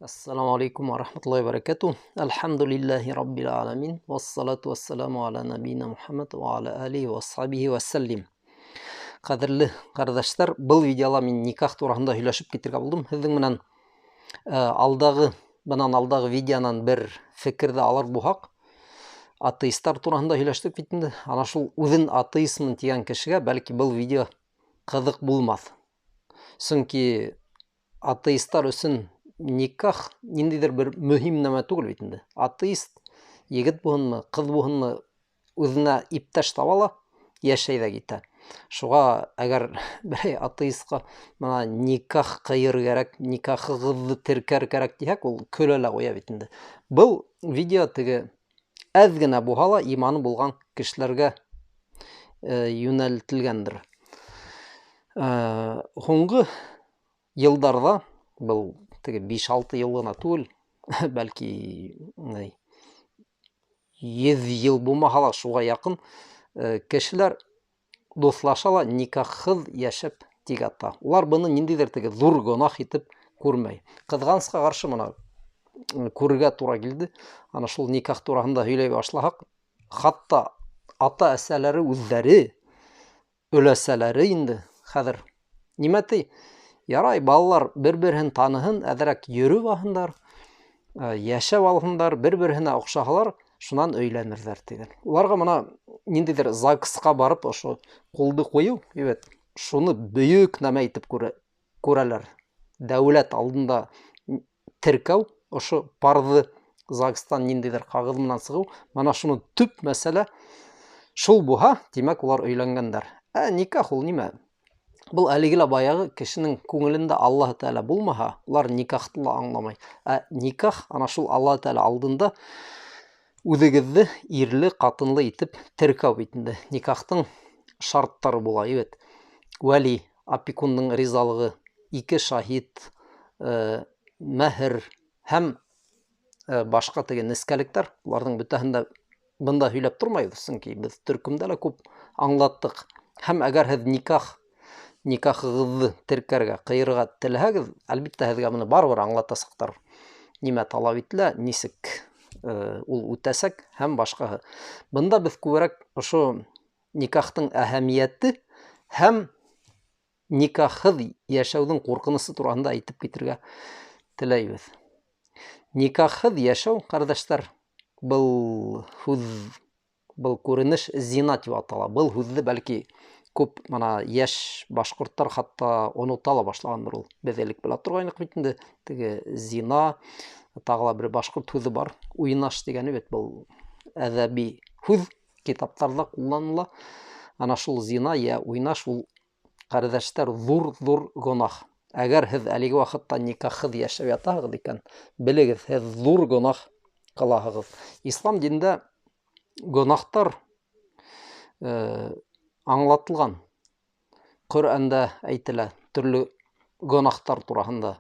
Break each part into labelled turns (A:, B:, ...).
A: Ассаламу алейкум ва рахматуллахи ва баракатуh. Альхамдулиллахи раббил аламин. Вассалату вассаламу аля набийна Мухаммад ва аля алихи ва асхабихи ва саллим. Ҡәҙерле ҡәрҙәштәр, был видеола мин никах тураһында һөйләшеп китергә булдым. Һеҙҙең менән алдағы, бынан алдағы видеонан бер фекерҙе алыр булһаҡ, атеисттар тураһында һөйләштек бит инде. Ана шул үҙен атеистмын тигән кешегә бәлки был видео ҡыҙыҡ булмаҫ. Сөнки атеисттар өсөн никах ниндәйҙер бер мөһим нәмә түгел бит инде. Атеист егет булһынмы, ҡыҙ булһынмы, үҙенә иптәш таба ла, йәшәй ҙә китә. Шуға әгәр берәй атеистҡа бына никах ҡыйыр кәрәк, никахығыҙҙы теркәр кәрәк тиһәк, ул көлә лә ҡуя бит инде. Был видео теге әҙ генә булһа ла иманы булған кешеләргә йүнәлтелгәндер. Һуңғы йылдарҙа, был теге биш-алты йыл ғына түгел, бәлки 100 йыл булмаһа ла шуға яҡын, кешеләр дуҫлаша ла никахһыҙ йәшәп тик ята. Улар быны ниндәйҙер теге ҙур гонаһ итеп күрмәй. Ҡыҙғанысҡа ҡаршы бына күрергә тура килде. Ана шул никах тураһында һөйләй башлаһаҡ, хатта ата-әсәләре үҙҙәре, өләсәләре инде хәҙер нимә ти? Ярай, балалар бер-береһен таныһын, әҙерәк йөрөп алһындар, йәшәп алһындар, бер-береһенә оҡшаһалар, шунан өйләнерҙәр тигән. Уларға бына ниндәйҙер ЗАГСҡа барып ошо ҡулды ҡуйыу, әйбәт, шуны бөйөк нәмә итеп күрәләр. Дәүләт алдында теркәү, ошо парҙы ЗАГСтан ниндәйҙер ҡағыҙ менән сығыу, бына шуны төп мәсьәлә шул булһа, тимәк, улар өйләнгәндәр. Ә никах ул нимә? Был әлеге лә баяғы кешенең күңелендә Аллаһ Тәғәлә булмаһа, улар никахты ла аңламай. Ә никах ана шул Аллаһ Тәғәлә алдында үҙегеҙҙе ирле, ҡатынлы итеп теркәү бит инде. Никахтың шарттары була, әйбәт. Вәли, опекунның ризалығы, ике шаһит, мәһер һәм башҡа теге нескәлектәр, уларҙың бөтәһен дә бында һөйләп тормайбыҙ, сөнки беҙ төркөмдә лә күп аңлаттыҡ. Һәм әгәр һеҙ никахығыҙҙы теркәргә, ҡыйырға теләһәгеҙ, әлбиттә һеҙгә быны барыбер аңлатасаҡтар. Нимә талап ителә, нисек ул үтәсәк һәм башҡаһы. Бында беҙ күберәк ошо никахтың әһәмиәте һәм никахһыҙ йәшәүҙең ҡурҡынысы тураһында әйтеп китергә теләйбеҙ. Никахһыҙ йәшәү, ҡәрҙәштәр, был һүҙ, был күренеш зина тип атала. Был һүҙҙе бәлки күп бына йәш башҡорттар хатта онота ла башлағандыр ул. Беҙ элек белә торғайныҡ бит инде, теге зина, тағы ла бер башҡорт һүҙе бар, уйнаш тигәне бит, был әҙәби һүҙ, китаптарҙа ҡулланыла. Ана шул зина йә уйнаш ул, ҡәрҙәштәр, ҙур-ҙур гонаһ. Әгәр һеҙ әлеге ваҡытта никахһыҙ йәшәп ятаһығыҙ икән, белегеҙ, һеҙ ҙур гонаһ ҡылаһығыҙ. Ислам динендә гонаһтар аңлатылған. Ҡөрьәндә әйтелә төрлө гонаһтар тураһында.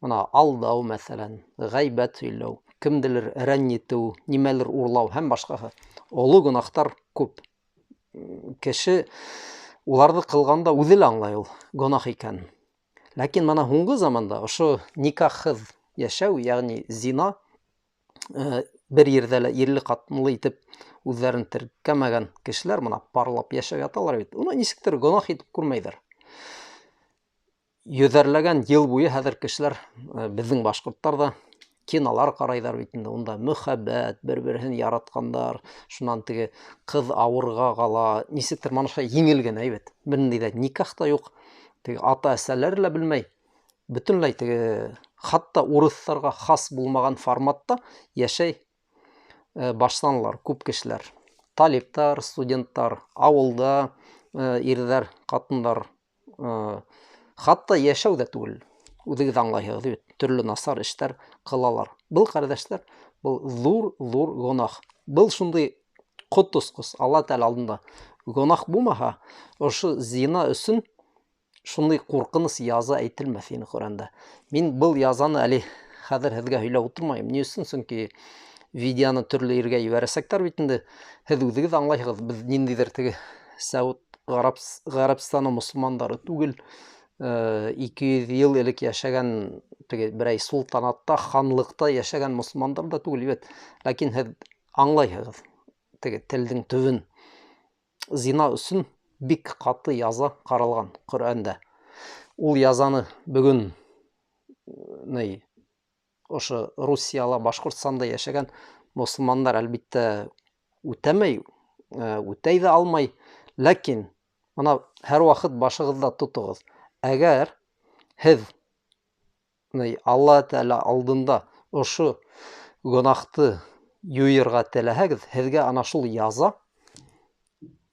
A: Бына алдау, мәҫәлән, ғәйбәт һөйләү, кемделер рәнйетеү, нимәлер урлау һәм башҡаһы. Оло гонаһтар күп. Кеше уларҙы ҡылғанда үҙе лә аңлай ул гонаһ икәнен. Ләкин бына һуңғы заманда ошо никахһыҙ йәшәү, йәғни зина, бер ерҙә лә ирле ҡатынлы итеп үҙҙәрен теркәмәгән кешеләр бына парлап йәшәп яталар бит. Уны нисектер гонаһ итеп күрмәйҙәр. Йөҙәрләгән йыл буйы хәҙер кешеләр, беҙҙең башҡорттар ҙа кинолар ҡарайҙар бит инде. Унда мөхәббәт, бер-береһен яратҡандар, шунан теге ҡыҙ ауырға ҡала, нисектер мана шулай еңел генә әйбәт. Бер ниндәй ҙә никах та юҡ, теге ата-әсәләре лә белмәй. Бөтөнләй теге хатта урыҫтарға хас булмаған форматта йәшәй башланылар күп кешеләр. Талиптар, студенттар, ауылда ирҙәр, ҡатындар, хатта йәшәү ҙә түгел. Үҙегеҙ аңлайһығыҙ бит, төрлө насар эштәр ҡылалар. Был, ҡәрҙәштәр, был ҙур-ҙур гонаһ. Был шундай ҡот осҡос Алла Тәғәлә алдында гонаһ булмаһа, ошо зина өсөн шундай ҡурҡыныс яза әйтелмәҫ ине Ҡөрьәндә. Мин был язаны әле хәҙер һеҙгә һөйләп ултырмайым. Ни өсөн? Сөнки видеоны төрлө ергә ебәрәсәктәр бит инде. Һеҙ үҙегеҙ аңлайһығыҙ, беҙ ниндәйҙер теге Сәүд Ғәрәбстаны мосолмандары түгел. 200 йыл элек йәшәгән теге берәй султанатта, ханлыҡта йәшәгән мосолмандар ҙа түгел бит. Ләкин һеҙ аңлайһығыҙ теге телдең төбөн. Зина өсөн бик ҡаты яза ҡаралған Ҡөрьәндә. Ул язаны бөгөн ни ошо Русияла, Башҡортостанда йәшәгән мосолмандар әлбиттә үтәмәй, үтәй ҙә алмай. Ләкин бына һәр ваҡыт башығыҙҙа тотоғоҙ. Әгәр һеҙ Алла Тәғәлә алдында ошо гөнаһты юйырға теләһәгеҙ, һеҙгә ана шул яза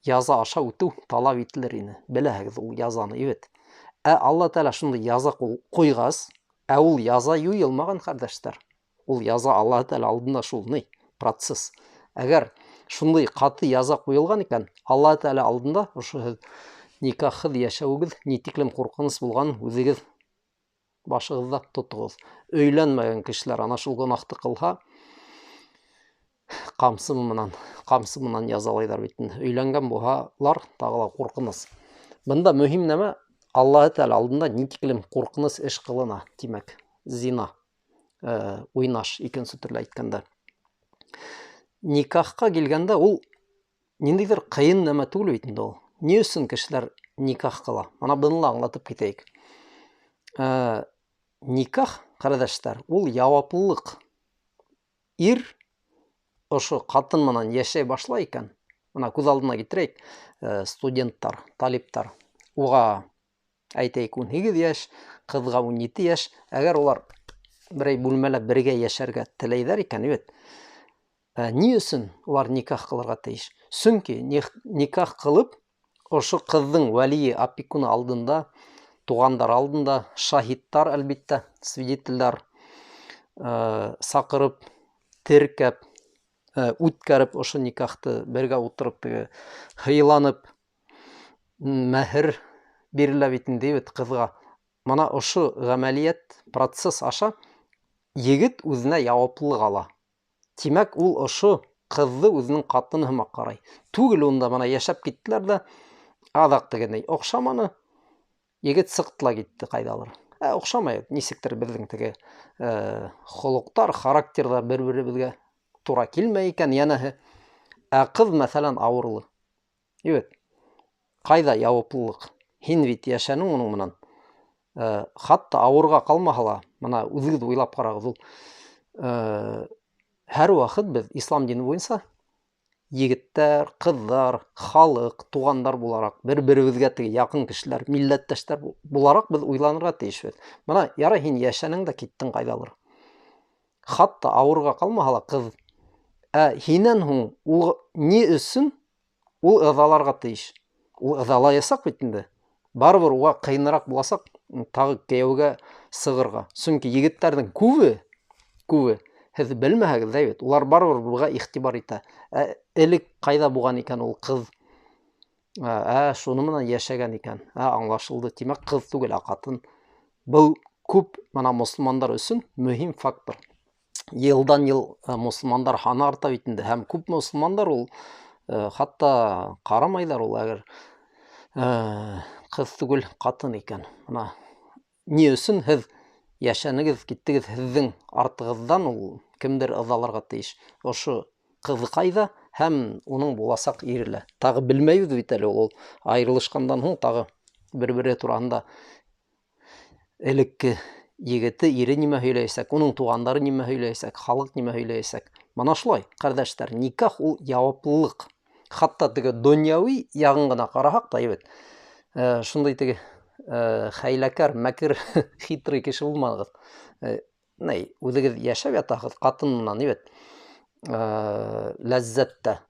A: аша үтеү талап ителер ине. Беләһегеҙ ул язаны, бит. Ә Алла Тәғәлә шундай яза ҡуйғас, ә ул яза юйылмаған, ҡәрҙәштәр. Ул яза Алла Тәғәлә алдында шул ни процесс. Әгәр шундай ҡаты яза ҡуйылған икән, Алла Тәғәлә алдында ошо һеҙ никахһыҙ йәшәүегеҙ ни тиклем ҡурҡыныс булған үҙегеҙ башығыҙҙа тотоғоҙ. Өйләнмәгән кешеләр ана шул гонаһты ҡылһа, ҡамсы менән язалайҙар бит инде. Өйләнгән булһалар тағы ла ҡурҡыныс. Бында мөһим нәмә, Аллаһы Тәғәлә алдында ни тиклем ҡурҡыныс эш ҡылына, тимәк, зина, уйнаш, икенсе төрлө әйткәндә. Никахҡа килгәндә ул ниндәйҙер ҡыйын нәмә түгел бит инде ул. Ни өсөн кешеләр никах ҡыла? Мына быны ла аңлатып китәйек. Никах, ҡәрҙәштәр, ул яуаплылыҡ. Ир ошо ҡатын менән йәшәй башлай икән, мына күҙ алдына китерәйек, студенттар, талиптар, уға әйтәйек 18 йәш, ҡыҙға 17 йәш, әгәр улар берәй бүлмәлә бергә йәшәргә теләйҙәр икән, бит, ни өсөн улар никах ҡылырға тейеш? Сөнки никах ҡылып, ошо ҡыҙҙың вәлийе, опекуны алдында, туғандар алдында, шаһиттар, әлбиттә, свидетельдәр саҡырып, теркәп, үткәреп ошо никахты бергә ултырып, теге һыйланып, мәһер бирелә бит инде, бит, ҡыҙға. Мына ошо ғәмәлиәт, процесс аша егет үҙенә яуаплылыҡ ала. Тимәк, ул ошо ҡыҙҙы үҙенең ҡатыны һымаҡ ҡарай. Түгел унда мына йәшәп киттеләр ҙә, аҙаҡ тегенәй оҡшаманы, егет сыҡты ла китте ҡайҙалыр. Оҡшамай, нисектер беҙҙең теге холоҡтар, характерҙар бер-беребеҙгә тура килмәй икән, йәнәһе. Ә ҡыҙ, мәҫәлән, ауырлы. Бит. Ҡайҙа яуаплылыҡ? Һин бит йәшәнең уның менән. Хатта ауырға ҡалмаһа ла, мына үҙегеҙ уйлап ҡарағыҙ, ул һәр ваҡыт беҙ ислам дине буйынса егеттәр, ҡыҙҙар, халыҡ, туғандар булараҡ, бер-беребеҙгә теге яҡын кешеләр, милләттәштәр булараҡ беҙ уйланырға тейешбеҙ. Мына ярай һин йәшәнең дә киттең ҡайҙалыр. Хатта ауырға ҡалмаһа ла ҡыҙ, ә һинән һуң ул ни өсөн ул ыҙаларға тейеш? Ул ыҙалаясаҡ бит инде. Барыбер уға ҡыйыныраҡ буласаҡ тағы кейәүгә сығырға. Сөнки егеттәрҙең күбе һеҙ белмәһәгеҙ ҙә бит, улар барыбер быға иғтибар итә. Ә элек ҡайҙа булған икән ул ҡыҙ? Ә шуны менән йәшәгән икән. Ә аңлашылды. Тимәк, ҡыҙ түгел, ә ҡатын. Был күп мына мосолмандар өсөн мөһим фактор. Йылдан йыл мосолмандар һаны арта бит инде. Һәм күп мосолмандар ул хатта ҡарамайҙар ул, әгәр ҡыҙ түгел, ҡатын икән. Мына ни өсөн һеҙ йәшәнегеҙ, киттегеҙ, һеҙҙең артығыҙҙан ул кемдер ыҙаларға тейеш. Ошо ҡыҙыҡай ҙа һәм уның буласаҡ ире лә. Тағы белмәйбеҙ бит әле ул айырылышҡандан һуң тағы бер-береһе тураһында элекке егете, ире нимә һөйләйәсәк, уның туғандары нимә һөйләйәсәк, халыҡ нимә һөйләйәсәк. Мына шулай, ҡәрҙәштәр, никах ул яуаплылыҡ. Хатта теге донъяуи яғын ғына ҡараһаҡ та, бит, шундай теге хәйләкәр, мәкер, хитрый кеше булмағыҙ. Ней, үҙегеҙ йәшәп ятаһығыҙ ҡатын менән, бит, ләззәттә.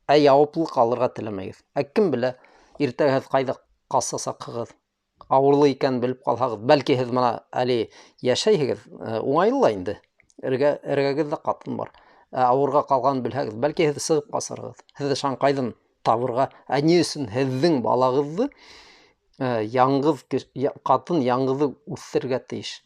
A: Ә яуаплылыҡ алырға теләмәйегеҙ. Ә кем белә, иртәгә һеҙ ҡайҙа ҡасасаҡһығыҙ? Ауырлы икән белеп ҡалһағыҙ, бәлки һеҙ мына әле йәшәйһегеҙ, уңайлы ла инде. Эргәгеҙҙә ҡатын бар. Ә ауырға ҡалғанын белһәгеҙ, бәлки һеҙ сығып ҡасырһығыҙ. Һеҙҙе шанҡайҙан табырға. Ә ни өсөн һеҙҙең балағыҙҙы яңғыҙ ҡатын яңғыҙы үҫтерергә тейеш?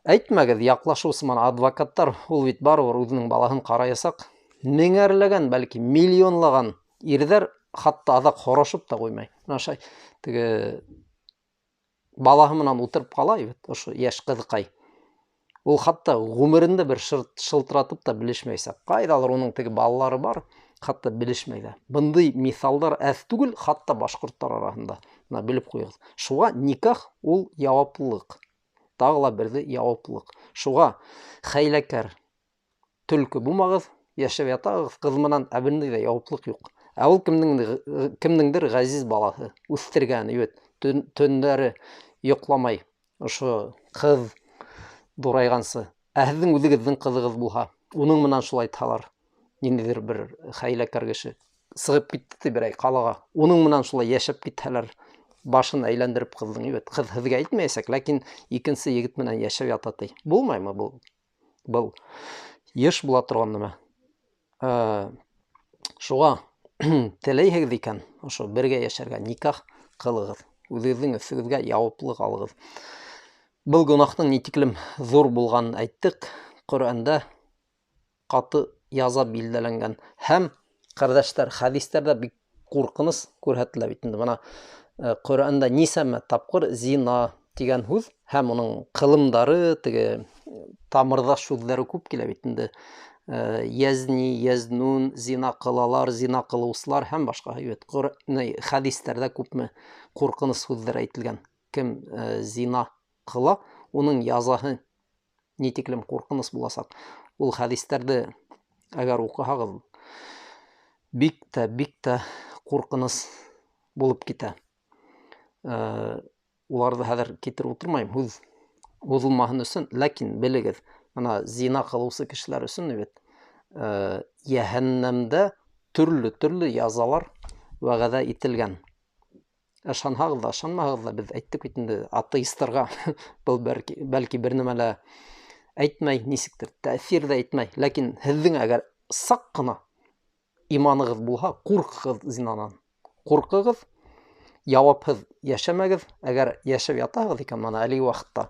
A: Әйтмәгеҙ, яҡлашыусы мына адвокаттар, ул бит барыбер үҙенең балаһын ҡараясаҡ. Меңәрләгән, бәлки миллионлаған ирҙәр хатта аҙаҡ һорашып та ҡуймай. Мына шай теге Балаһы менән ултырып ҡала бит, ошо йәш ҡыҙыҡай. Ул хатта ғүмерендә бер шылтыратып та белешмәйсә. Ҡайҙалыр уның теге балалары бар, хатта белешмәй ҙә. Бындай миҫалдар әҙ түгел, хатта башҡорттар араһында. Бына белеп ҡуйығыҙ. Шуға никах ул яуаплылыҡ. Тағы ла берҙе яуаплылыҡ. Шуға хәйләкәр төлкө булмағыҙ, йәшәп ятағыҙ ҡыҙ менән, ә бындай ҙа яуаплылыҡ юҡ. Ә ул кемдеңдер ғәзиз балаһы, үҫтергән, бит, төндәре йоҡламай, ошо ҡыҙ ҙурайғансы. Ә һеҙҙең үҙегеҙҙең ҡыҙығыҙ булһа, уның менән шулай итһәләр, ниндәйҙер бер хәйләкәр кеше сығып китте ти берәй ҡалаға, уның менән шулай йәшәп китһәләр, башын әйләндереп ҡыҙҙың, бит, ҡыҙ һеҙгә әйтмәйәсәк, ләкин икенсе егет менән йәшәп ята ти. Булмаймы был? Был йыш була торған нәмә. Шуға теләйһегеҙ икән, ошо бергә йәшәргә никах ҡылығыҙ. Үҙегеҙҙең өҫтөгөҙгә яуаплылыҡ алығыҙ. Был гонаһтың ни тиклем ҙур булғанын әйттек. Ҡөрьәндә ҡаты яза билдәләнгән. Һәм ҡәрҙәштәр, хәдистәрҙә бик ҡурҡыныс күрһәтелә бит инде. Бына Ҡөрьәндә нисәмә тапҡыр зина тигән һүҙ һәм уның ҡылымдары, теге тамырҙаш һүҙҙәре күп килә бит инде. Язни, язнун, зина ҡылалар, зина ҡылыусылар һәм башҡа. Бит хәдистәрҙә күпме ҡурҡыныс һүҙҙәр әйтелгән. Кем зина ҡыла, уның язаһы ни тиклем ҡурҡыныс буласаҡ. Ул хәдистәрҙе әгәр уҡыһағыҙ, бик тә, бик тә ҡурҡыныс булып китә. Уларҙы хәҙер китереп ултырмайым, һүҙ һуҙылмаһын өсөн, ләкин белегеҙ, бына зина ҡылыусы кешеләр өсөн бит йәһәннәмдә төрлө-төрлө язалар вәғәҙә ителгән. Ышанһағыҙ ҙа, ышанмаһағыҙ ҙа, беҙ әйттек бит инде атеистарға был бәлки бер нәмә лә әйтмәй, нисектер тәьҫир ҙә итмәй, ләкин һеҙҙең әгәр саҡ ҡына иманығыҙ булһа, ҡурҡығыҙ зинанан. Ҡурҡығыҙ, яуапһыҙ йәшәмәгеҙ. Әгәр йәшәп ятаһығыҙ икән, бына әлеге ваҡытта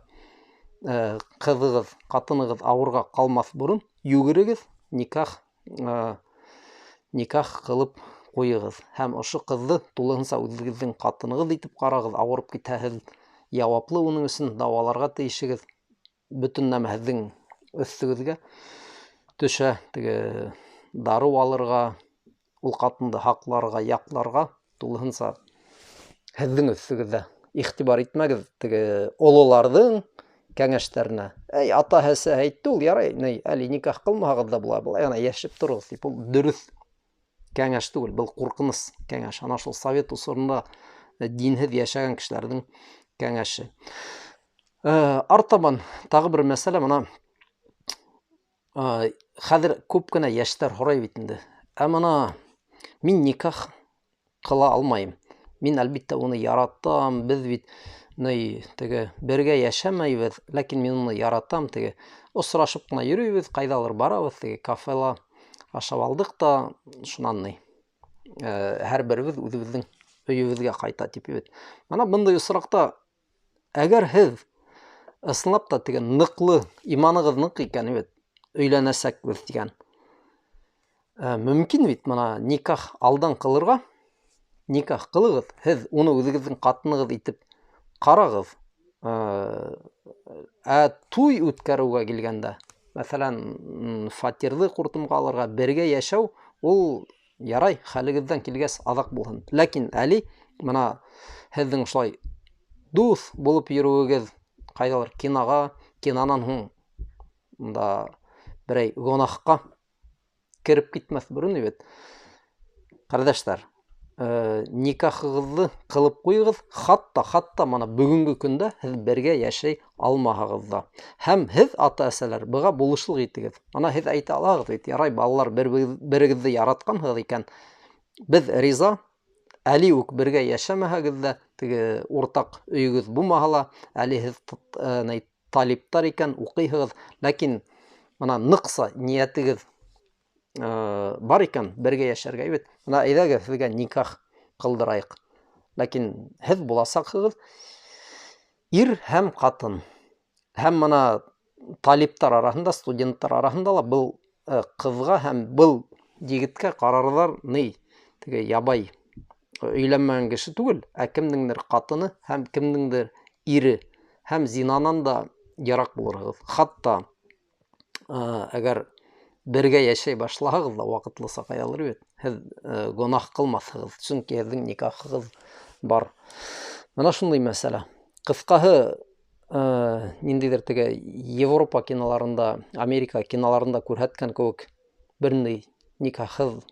A: ҡыҙығыҙ, ҡатынығыҙ ауырға ҡалмаҫ борон йүгерегеҙ, никах ҡылып ҡуйығыҙ. Һәм ошо ҡыҙҙы тулыһынса үҙегеҙҙең ҡатынығыҙ итеп ҡарағыҙ. Ауырып китһә, һеҙ яуаплы уның өсөн, дауаларға тейешегеҙ. Бөтөн нәмә һеҙҙең өҫтөгөҙгә төшә. Теге дарыу алырға, ул ҡатынды һаҡларға, яҡларға тулыһынса һеҙҙең өҫтөгөҙҙә. Иғтибар итмәгеҙ теге ололарҙың кәңәштәренә. Эй, ата-әсә әйтте ул, ярай, ни, әле никах ҡылмаһағыҙ ҙа була, былай ғына йәшәп тороғоҙ тип. Ул дөрөҫ кәңәш түгел, был ҡурҡыныс кәңәш. Ана шул совет осоронда динһеҙ йәшәгән кешеләрҙең кәңәше. Артабан тағы бер мәсьәлә, бына хәҙер күп кенә йәштәр һорай бит инде. Ә бына мин никах ҡыла алмайым. Мин әлбиттә уны яратам, беҙ бит ни, теге бергә йәшәмәйбеҙ, ләкин мин уны яратам, теге осрашып ҡына йөрөйбөҙ, ҡайҙалыр барабыҙ, теге кафела ашап алдыҡ та, шунан ни, һәр беребеҙ үҙебеҙҙең өйөбөҙгә ҡайта тип бит. Бына бындай осраҡта әгәр һеҙ ысынлап та теге ныҡлы иманығыҙ ныҡ икән бит, өйләнәсәкбеҙ тигән. Мөмкин бит бына никах алдан ҡылырға. Никах ҡылығыҙ, һеҙ уны үҙегеҙҙең ҡатынығыҙ итеп ҡарағыҙ. Ә туй үткәреүгә килгәндә, мәҫәлән, фатирҙы ҡуртымға алырға, бергә йәшәү ул ярай, хәлегеҙҙән килгәс аҙаҡ булһын. Ләкин әле бына һеҙҙең шулай дуҫ булып йөрөүегеҙ, ҡайҙалыр киноға, кинонан һуң унда берәй гонаһҡа кереп китмәҫ борон бит. Ҡәрҙәштәр, никахығыҙҙы ҡылып ҡуйығыҙ, хатта мына бөгөнгө көндә һеҙ бергә йәшәй алмаһағыҙ ҙа. Һәм һеҙ, ата-әсәләр, быға булышлыҡ итегеҙ. Ана һеҙ әйтә алаһығыҙ бит, ярай, балалар, берегеҙҙе яратҡанһығыҙ икән, беҙ риза, әле үк бергә йәшәмәһәгеҙ ҙә, теге уртаҡ өйөгөҙ булмаһа ла, әле һеҙ талиптар икән, уҡыйһығыҙ, ләкин мына ныҡса ниәтегеҙ бар икән бергә йәшәргә бит. Мына әйҙәгеҙ һеҙгә никах ҡылдырайыҡ. Ләкин һеҙ буласаҡһығыҙ ир һәм ҡатын. Һәм мына талиптар араһында, студенттар араһында ла был ҡыҙға һәм был егеткә ҡарарҙар ни, теге ябай өйләнмәгән кеше түгел, ә кемдеңдер ҡатыны һәм кемдеңдер ире һәм зинанан да йыраҡ булырһығыҙ. Хатта әгәр бергә йәшәй башлаһағыҙ ҙа ваҡытлыса ҡаялыр бит, һеҙ гонаһ ҡылмаҫһығыҙ, сөнки һеҙҙең никахығыҙ бар. Мына шундай мәсьәлә. Ҡыҫҡаһы, ниндәйҙер теге Европа киноларында, Америка киноларында күрһәткән кеүек бер ни никахһыҙ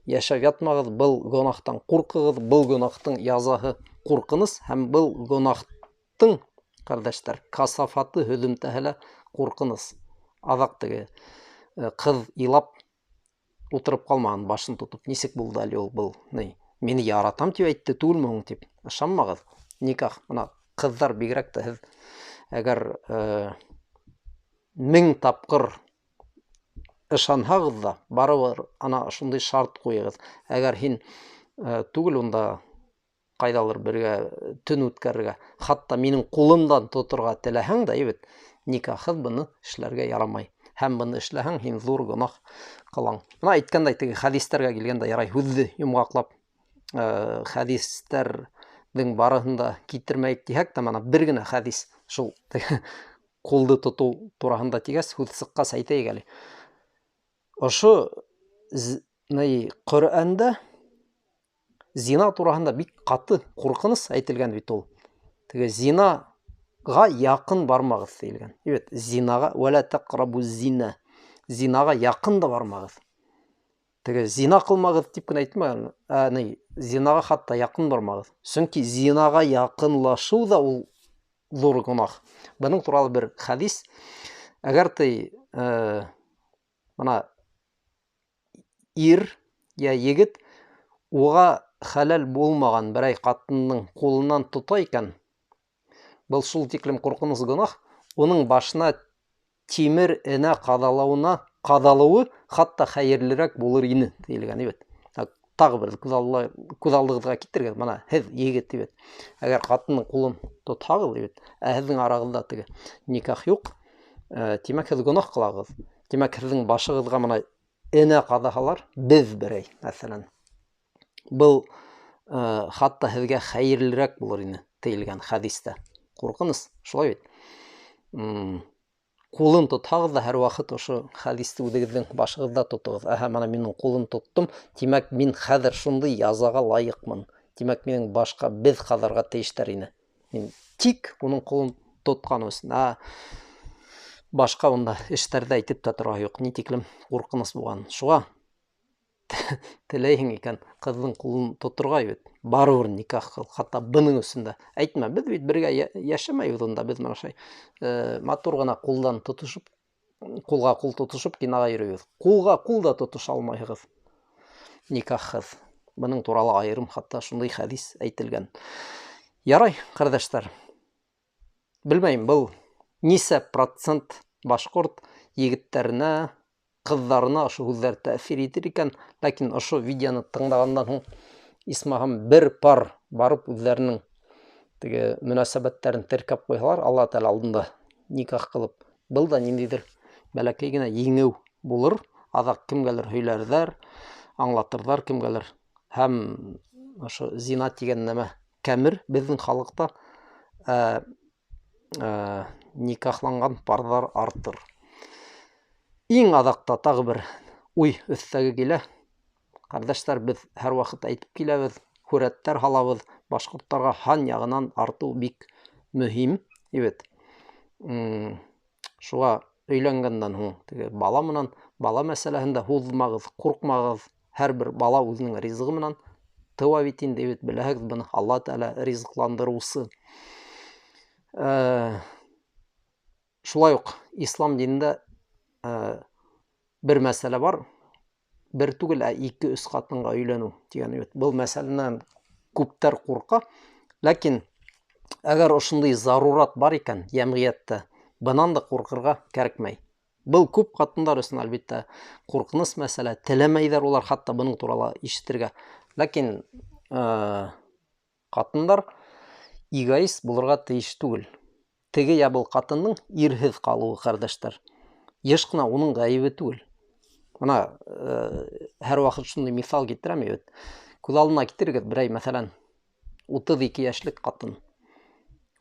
A: йәшәп ятмағыҙ, был гонахтан ҡурҡығыҙ, был гонахтың язаһы ҡурҡыныс һәм был гонахтың, ҡәрҙәштәр, касафаты һөҙөмтәһе лә ҡурҡыныс. Аҙаҡ теге ҡыҙ илап ултырып ҡалмаған, башын тотоп, нисек булды әле ул был, ни, мине яратам тип әйтте түгелме һуң тип, ышанмағыҙ. Никах, мына ҡыҙҙар бигерәк тә һеҙ әгәр 1000 тапҡыр ышанһағыҙ ҙа, барыбер ана шундай шарт ҡуйығыҙ. Әгәр һин түгел унда ҡайҙалыр бергә төн үткәрергә, хатта минең ҡулымдан тоторға теләһәң дә, бит, никахһыҙ быны эшләргә ярамай. Һәм быны эшләһәң, һин ҙур гонаһ ҡылаң. Мына әйткәндәй, теге хәдистәргә килгәндә, ярай һүҙҙе йомғаҡлап, хәдистәрҙең барыһын да китермәйек тиһәк тә, мына бер генә хәдис шул ҡулды тотоу тураһында тигәс, һүҙ сыҡҡас әйтәйек әле. Ошо Ҡөрьәндә зина тураһында бик ҡаты ҡурҡыныс әйтелгән бит ул. Теге зинаға яҡын бармағыҙ тиелгән. Бит зинаға, вәлә тәҡрабу зина, зинаға яҡын да бармағыҙ. Теге зина ҡылмағыҙ тип кенә әйтмәгән, зинаға хатта яҡын бармағыҙ. Сөнки зинаға яҡынлашыу ҙа ул ҙур гонаһ. Бының туралы бер хәдис. Әгәр ти, мына ир йә егет уға хәләл булмаған берәй ҡатындың ҡулынан тота икән, был шул тиклем ҡурҡыныс гонаһ, уның башына тимер энә ҡаҙалыуы хатта хәйерлерәк булыр ине тиелгән бит. Тағы бер күҙ алдығыҙға килтергеҙ, мына һеҙ егет бит. Әгәр ҡатындың ҡулын тотһағыҙ бит, ә һеҙҙең арағыҙҙа теге никах юҡ, тимәк һеҙ гонаһ ҡылағыҙ. Тимәк һеҙҙең башығыҙға мына энә ҡаҙаһалар, беҙ берәй, мәҫәлән. Был хатта һеҙгә хәйерлерәк булыр ине тиелгән хәдистә. Ҡурҡыныс, шулай бит. Ҡулын тотһағыҙ ҙа һәр ваҡыт ошо хәдисте үҙегеҙҙең башығыҙҙа тотоғоҙ. Әһә, мына минең ҡулын тоттом, тимәк мин хәҙер шундай язаға лайыҡмын. Тимәк минең башҡа беҙ ҡаҙарға тейештәр ине. Мин тик уның ҡулын тотҡан өсөн. Башҡа унда эштәрҙе әйтеп тә тора юҡ, ни тиклем ҡурҡыныс булған. Шуға теләйһең икән ҡыҙҙың ҡулын тоторға бит, барыбер никах ҡыл, хатта бының өсөн дә. Әйтмә, беҙ бит бергә йәшәмәйбеҙ унда, беҙ мына шулай, матур ғына ҡулдан тотошоп, ҡулға ҡул тотошоп киноға йөрөйбөҙ. Ҡулға ҡул да тотоша алмайһығыҙ никахһыҙ. Бының туралы айырым хатта шундай хәдис әйтелгән. Ярай, ҡәрҙәштәр, белмәйем, был нисә процент башҡорт егеттәренә, ҡыҙҙарына ошо һүҙҙәр тәьҫир итер икән, ләкин ошо видеоны тыңлағандан һуң исмаһам бер пар барып үҙҙәренең теге мөнәсәбәттәрен теркәп ҡуйһалар, Алла Тәғәлә алдында никах ҡылып, был да ниндәйҙер бәләкәй генә еңеү булыр. Аҙаҡ кемгәлер һөйләрҙәр, аңлатырҙар кемгәлер. Һәм ошо зина тигән нәмә кәмер беҙҙең халыҡта, никахланған парҙар артыр. Иң аҙаҡта тағы бер уй өҫтәге килә. Ҡәрҙәштәр, беҙ һәр ваҡыт әйтеп киләбеҙ, һүрәттәр һалабыҙ, башҡорттарға һан яғынан артыу бик мөһим, бит. Шуға өйләнгәндән һуң теге бала менән, бала мәсьәләһендә һуҙмағыҙ, ҡурҡмағыҙ. Һәр бер бала үҙенең ризығы менән тыуа бит инде, бит, беләһегеҙ быны, Алла Тәғәлә ризыҡландырыусы. Шулай уҡ ислам динендә, бер мәсьәлә бар, бер түгел, ә ике-өс ҡатынға өйләнеү тигән бит. Был мәсьәләнән күптәр ҡурҡа, ләкин әгәр ошондай зарурат бар икән йәмғиәттә, бынан да ҡурҡырға кәрәкмәй. Был күп ҡатындар өсөн әлбиттә ҡурҡыныс мәсьәлә, теләмәйҙәр улар хатта бының турала ишетергә. Ләкин, ҡатындар эгоист булырға тейеш түгел. Теге йә был ҡатындың ирһеҙ ҡалыуы, ҡәрҙәштәр, йыш ҡына уның ғәйебе түгел. Мына, һәр ваҡыт шундай миҫал килтерәм бит. Күҙ алдына килтерегеҙ берәй, мәҫәлән, 32 йәшлек ҡатын.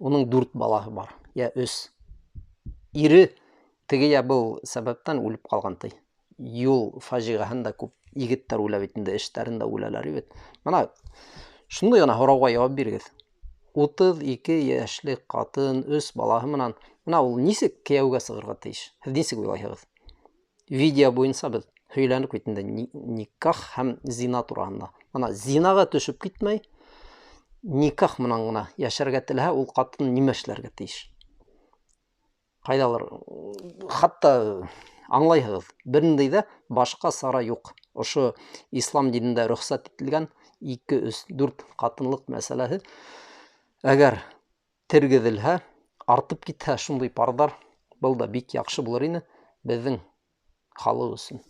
A: Уның дүрт балаһы бар, йә өс. Ире теге йә был сәбәптән үлеп ҡалған ти. Юл фажиғәһендә күп егеттәр үлә бит инде, эштәрендә үләләр бит. Мына шундай ғына һорауға яуап бирегеҙ. 32 йәшлек ҡатын, өс балаһы менән, мына ул нисек кейәүгә сығырға тейеш? Һеҙ нисек уйлайһығыҙ? Видео буйынса беҙ һөйләнек бит инде никах һәм зина тураһында. Мына зинаға төшөп китмәй, никах менән генә йәшәргә теләһә, ул ҡатын нимә эшләргә тейеш? Ҡайҙалыр, хатта аңлайһығыҙ, бер ниндәй ҙә башҡа сара юҡ. Ошо ислам динендә рөхсәт ителгән 2, 3, 4 ҡатынлыҡ мәсьәләһе әгәр тергеҙелһә, артып китһә шундай парҙар, был да бик яҡшы булыр ине беҙҙең халыҡ өсөн.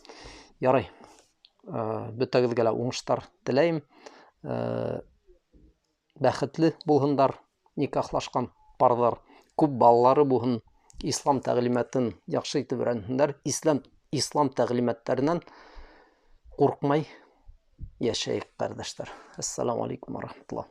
A: Ярай, бөтәгеҙгә лә уңыштар теләйем. Бәхетле булһындар никахлашҡан парҙар, күп балалары булһын, ислам тәғлимәтен яҡшы итеп өйрәнһендәр, ислам тәғлимәттәренән ҡурҡмай йәшәйек, ҡәрҙәштәр. Ассаламу алейкум ва рахматуллах.